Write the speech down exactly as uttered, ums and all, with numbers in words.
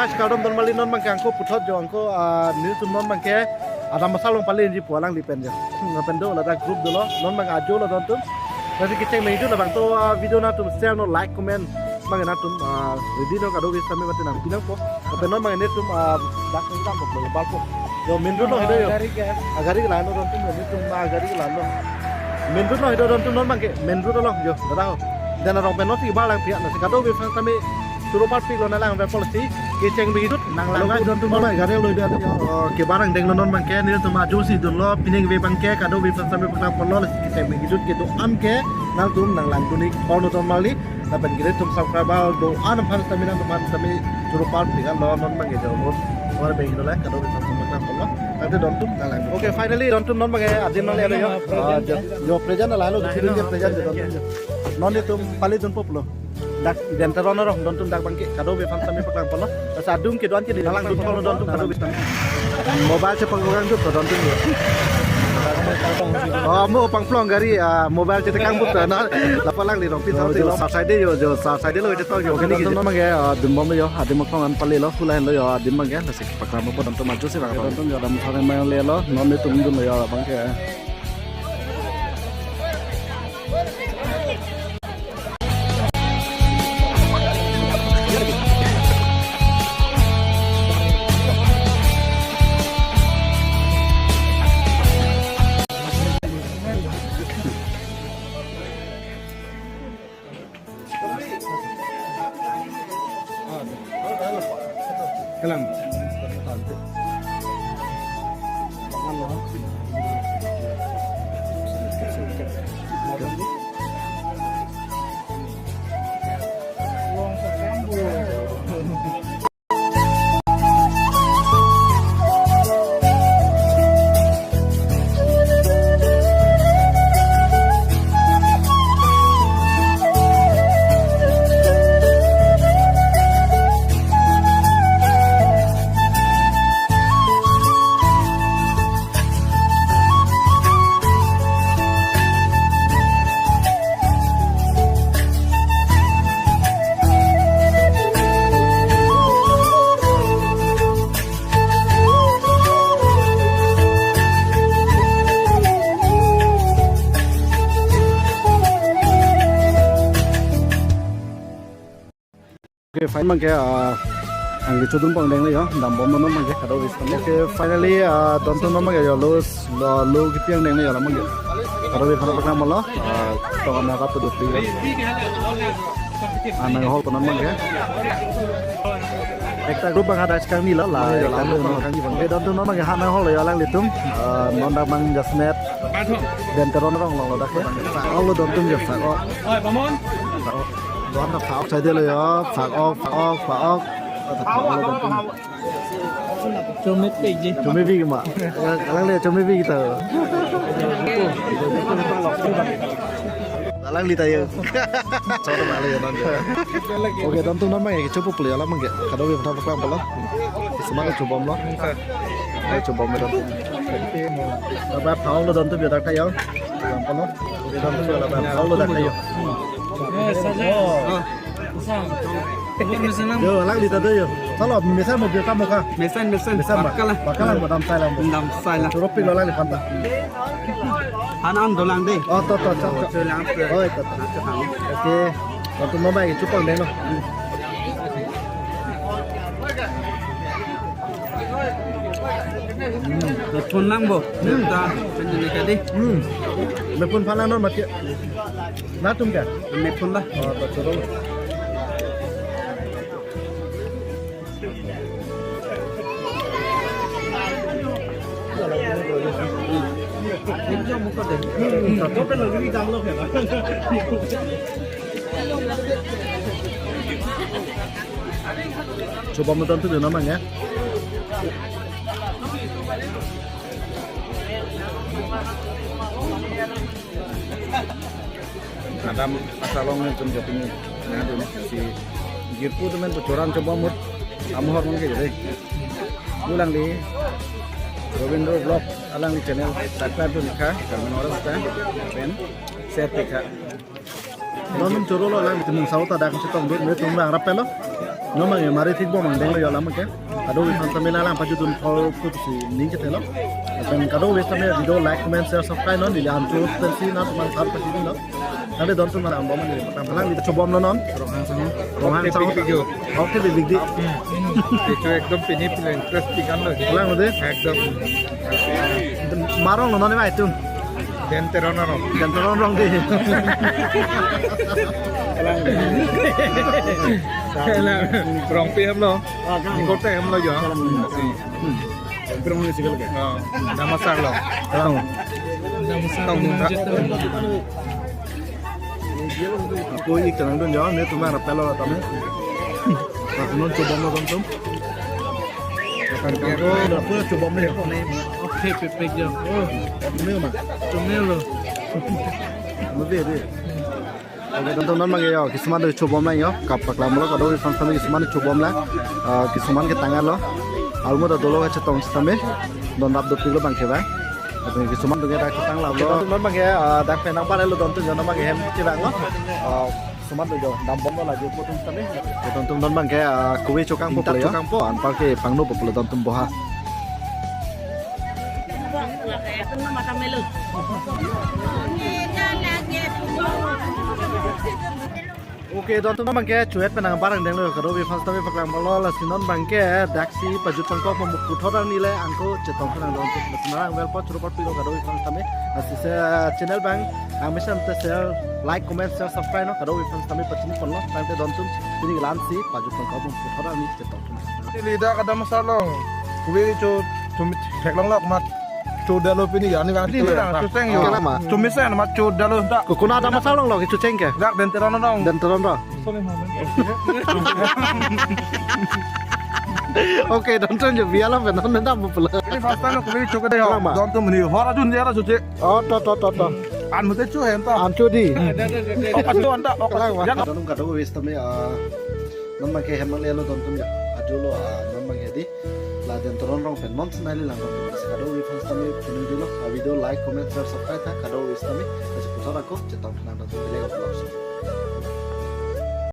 Kardom don mali, non abangke angko puthot jo angko, ah, nelitum non abangke Adam Asar along pale inji pu alangli pen jo. Hmm, lapen do ladak group dolo, non abangke ajo lo don atum. Lasi kecheng me-ik jut labang to, ah, video nangtum share non, like, comment abangke nangtum, ah, ready non kadokave sitame mati nangpi nangpo. Lapen non abangke nelitum, ah, dak nangdampo, balpo. Jo, main road along hido jo. Gari ke? Ah, gari ke la-an lo don atum, nelitum, ah, gari ke la-an lo. Main road along hido don atum, non abangke main road along jo, dada ho. Dena rong pen non si kebar lang pia, lasi kadokave aphan sitame choro parpik lo, nanglang pen policy kecheng me-ik jut nanglang. Hello guys, don atum, non abangke gari lo do, oh, kebar angdeng lo non abangke, nelitum ajo si dunlo, pining ave abangke kadokave aphan sitame paklang ponlo, lasi kecheng me-ik jut kedo-an ke nangtum nanglang dun-ik, oh, no don mali. Lapen giri atum subscriber do-an aphan sitame nangtum aphan sitame choro parpik lo non abangke jo. Or beng do la, kadokave aphan sitame paklang ponlo. Tangte don atum nanglang. Okay, finally don atum non abangke adim nangle lo jo. Ah, jo, jo present la lo, jo present jo don atum jo. Non nelitum pale dunpo pulo. Dak Dentero arong don atum, dak abangke kadokave aphan sitame paklang ponlo. Lasi adung kedo-an ke nanglang dun ponlo don atum kadokave sitame. Mobile chepaklong jut don atum jo. Oh, mo pangplong gari, ah, mobile chetekang but na. Lapu alangli rong pi, oh, sa jo, lo. Side jo, jo, side lo, ito jo. Okay, nelitum non abangke, ah, dunbom lo jo, adim aklong an pale lo, hula henlo jo, adim abangke, lasi paklang ponpo don atum ajo si bang. Don atum jo, Adam Asar along le lo, non nelitum dunlo jo abangke. Kelang. Okay, fine abangke, ah, angke chodun pon deng le jo, dambom non abangke kadokave sitame. Okay, finally, ah, don atum non abangke jo, lo, lo, lo kepi angdeng le jo, la abangke. Kadokave aphan paklang ponlo, ah, tong an nara tu dupi jo. Ah, nanghol pon non abangke. Ekta group abang hadak kangni lo, la, ekta group abang kangni abang. Okay, don atum non abangke ha nanghol jo alanglitum, ah, non dak abang jasemet. Dentero arong along lo dak ke. Sak-ok lo don atum jo, sak-ok. Sak-ok. Don ta sak-ok saide lo jo, sak-ok, sak-ok, sak-ok. Chomet ke ji. Chomet pi ke ma. Alangli chomet pi kita. Alangli ta jo. Chot ma le jo non jo. Okay, don atum non abangke chopo pule alam abangke. Kadokave aphan paklang ponlo. Semangat chobom lo. Ai chobom don atum. Laba phau lo don atum jo dak ta jo. Paklang ponlo. Don atum jo laba phau lo dak ta jo. Eh, saja. Oh. Sa. Bor mesen lang. Jo, alangli ta do jo. Chalo, mesen mo, biar kamu kah? Mesen, mesen. Mesen ba? Bakalang. Bakalang, madam sai lang. Madam sai lang. Choro pik lo alangliphan ta. Han an dolang de. Oh, to, to, to, to. Dolang. Oh, to, to. Okay. Waktu mama itu pang deh, no. Hmm. Phone lang bo. Hmm, ta. Kan ini tadi. Hmm. Phone pala non mati. Nangtum ke? Mepun dah. Oh, betul. Chobom don atum jo non abang ya. Adam Asar along nelitum jo pini. Nangtum si jirpo atum pen pu choran chobom ahut amohor non ke jale. Alangli Robindro Vlog alangli channel subscribe dun tha, comment ora tha, pen share tha. Non atum choro lo, alanglitum mung sao ta dak chetong dun, nelitum bang rap lo. Non abangke mari thik bom angdeng lo yo alam ke. Kadokave aphan tame la lang pajutdun thor pusi ning kethelo. Lapen kadokave tame video like, comment, share, subscribe non, neli anchot pensi non, teman sar pensi non. Nanti don teman ang bom ni, patang palang di chobom lo non. Ronghang sang. Ronghang sang. Oke, big, big, big. Hmm. Itu ekdom pini pini interesting kan lo. Palang lo de. Ekdom. Marong lo non, ma itum. Den Teron arong. Den Teron arong di. Rongpi hem lo. Kote hem lo yo. Hmm. Rongpi hem lo sih kalau kayak. Oh, Damasar lo. Arong. Damasar. Tong lo. Ako ik tenang dun yo, ne tuma rapelo tame. Aku non chobom lo don tum. Ako na pura chobom le. Oke, pepek yo. Oh, tumelo ma. Tumelo. Move de. Oke, don tum non abangke yo, kisuman do chobom lang yo. Kap paklang lo kadokave aphan tame kisuman chobom lang. Ah, kisuman ke tangar lo. Almo do dolo kachetong tame. Don rap dopik lo abangke ba. Lapen kisuman atum ke dak chetong lap lo. Don tum non abangke, ah, dak penang pare lo don tum, jon abangke hem chevang lo. Ah, kisuman atum jo dambom lo laju po atum tame. Don tum non abangke, ah, kove chokangpo. Inta pule yo. Chokangpo. Anparke pangno po pule don tum boha. Oke, don tum non abangke chuet penang barang deng lo, kadokave aphan tame paklang lo, lasi non abangke daksi pajut pangkok mo puthot arni le angko chetong penang don tum. Lasi nang well po churu pot pilo kadokave aphan tame. Lasi se channel abang, ang mesen te share, like, comment, share, subscribe non, kadokave aphan tame pachini pon lo, tangte don tum, pini kelang si pajut pangkok mo puthot arni chetong penang. Neli dak Damasar along. Kove cho, chumi theklong lo mat. Chodelo pini ya, ni bang. Pini ya, checheng yo. Oke, lama. Chumi sen mat chodelo dak. Ko-, kona Damasar along lo, checheng ke? Dak Den Teron along. Den Teron lo. Oke, don tum jo biar lo, ben non dam pulo. Ini first time aku beli choke deh. Lama. Don tum ini hora jun dia choche. Oh, to, to, to, to. An mute chu hen ta. An chu di. Oh, pas tu anta. Oh, pas. Lama. Ya. Don tum kadokave tame, ah, non abangke hem le lo don tum ya. Ajo lo, ah, non abangke di. La Den Teron arong pen non senai le lang don tum. Kadokave aphan tame pini dolo. Ah, video like, comment, share, subscribe tha. Kadokave tame. Lasi puthot ako chetong penang don tum. Beli ako vlog.